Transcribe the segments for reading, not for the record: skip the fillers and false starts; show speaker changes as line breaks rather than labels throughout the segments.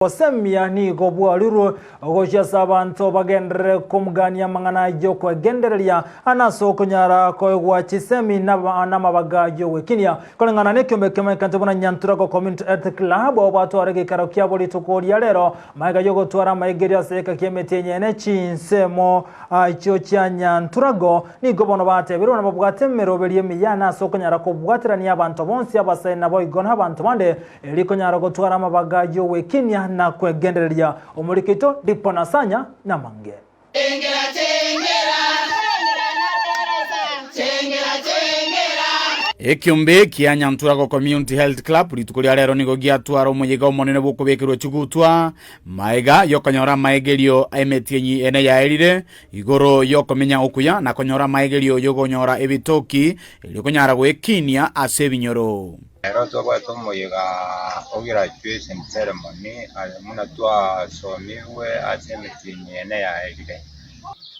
Obosemia nigo bwarirwe gochia ase abanto bagenderere komogania amang'ana y'okwegendereria na ase okonyara koegwa chisemi namabaga y'ogwekinia. Koreng'ana nekiombe ki'omoekanto buna Nyanturago Community Health Club abwo batware egeikaro kiabo rituko ria rero magega y'ogotwara amaegerio ase egeka ki'emetienyi ene chinsemo echio chia Nyanturago nigo bono batebirwe buna babwate emeroberio emiya na ase okonyara kobwaterania abanto bonsi abasae naboigo nabanto bande Erio konyara gotwara amabaga y'ogwekinia na kwegendereria omoriko oito Dipo na Sanya namange.
Ekiombe kia Nyanturago Community Health Club rituko ria rero nigo giatwara omoyega omonene bw'okobekerwa chigutwa maega y'okonyora amaegerio emetienyi ene yaerire igoro y'okomenya okuya na konyora amaegerio y'okonyora ebitoki erio konyara goekinia ase ebinyoro.
Ero tobwate omoyega o graduation ceremony aye buna twasomigwe ase emetienyi ene yaerire.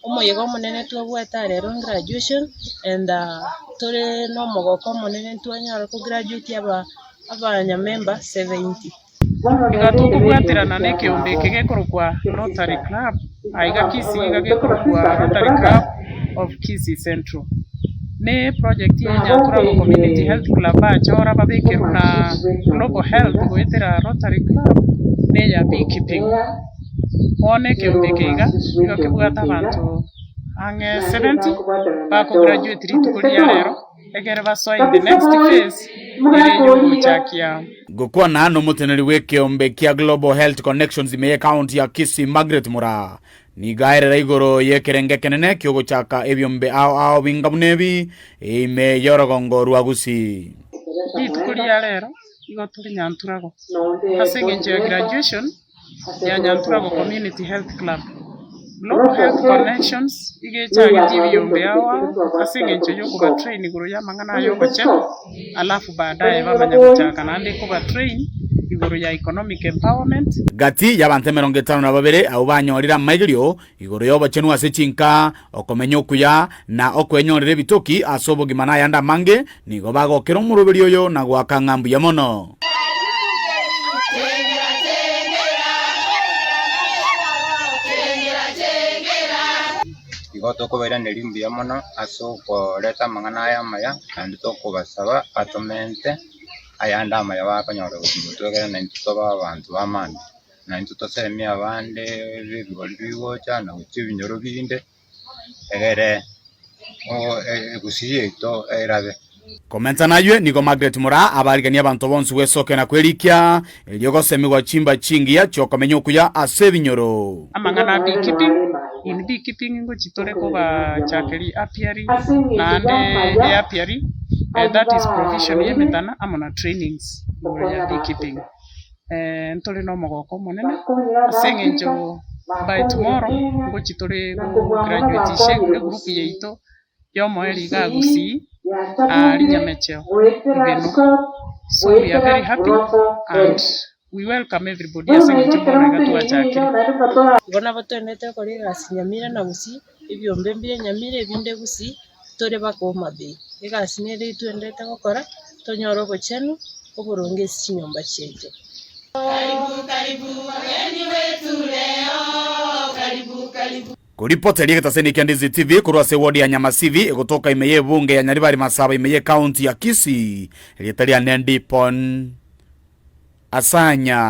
Omoyega omonene twabwate aa rero graduation and tore na omogoko omonene ntwanyara ko graduate aba abanyamemba 70.
Iga tokobwaterana nekeombe eke gekorokwa Rotary Club, aiga Kisii iga gekorokwa Rotary Club of Kisii Central. Ne eproject ye Nyanturago Community Health Club bachora babekerwe na Global Health goetera Rotary Club neya beekeeping. Bono ekeombe eke iga, nigo kebwate abanto ang'e 70 bakograduate rituko ria rero. Ekero basoa in the next phase ere y'ogochakia.
Gokwana nomoteneneri bw'ekeombe kia Global Health Connections ime y'ecounty ya Kisii Margaret Muraa nigo aerera igoro y'ekerengo ekenene kiogochaka ebiombe ao ao binga buna ebi ime y'orogongo rwa Gusii.
Rituko ria rero igo tore Nyanturago ase engencho ya graduation ya Nyanturago Community Health Club. Global Health Connections iga echagetie ebiyombe ao ao ase eng'encho y'okobatrain igoro y'amang'ana aya obochenu alafu baadaye bamanya gochaka naende kobatrain igoro ya economic empowerment.
Gati y'abanto 52 abwo banyorire amaigerio igoro y'obochenu ase chinka, okomenya okuya, na okwenyorera ebitoki ase obogima na ayande amange, nigo bagokera omoroberi oyo na goaka ng'a mbuya mono.
Igo tokobairaneria mbuya mono ase okoreta amang'ana aya amaya, naende tokobasaba batomente ayande amaya bakonyora gochia gotwegera naintwe tobe abanto ba mambia. Na intwe tosemie abande b'ebigori bigocha na gochia ebinyoro binde, egere egusii yaito erabe.
Komenta naywe, nigo Margaret Moraa abariganie abanto bonsi gwesokia na kwerikia, erio gosemigwa chimba chingiya chi'okomenya okuya ase ebinyoro.
Amang'ana a beekeeping, in beekeeping ngochia tore kobachakeria apiary naende eapiary that is provision y'emetana amo na trainings igoro ya beekeeping. Ntore nomogoko omonene ase eng'encho by tomorrow ngochia tore gograduatisha egroup yaito yomoerio iga Gusii aa Rinyamecheo Igeno. So we are very happy and we welcome everybody ase eng'encho bono iga twachakire.
Igo nabo toendete gokora egasi Nyamira na Gusii, ebiombe mbire Nyamira ebinde Gusii, tore baka Homa Bay. Egasi nere twendete gokora, tonyore obochenu, oboronge ase chinyomba chiaito.
Koripota eria egetaseni kia Ndizi TV korwa ase ewodi ya Nyamasivi egotoka ime y'ebunge ya Nyaribari Masaba ime y'ecounty ya Kisii, erieta riane Ndipon Asanya.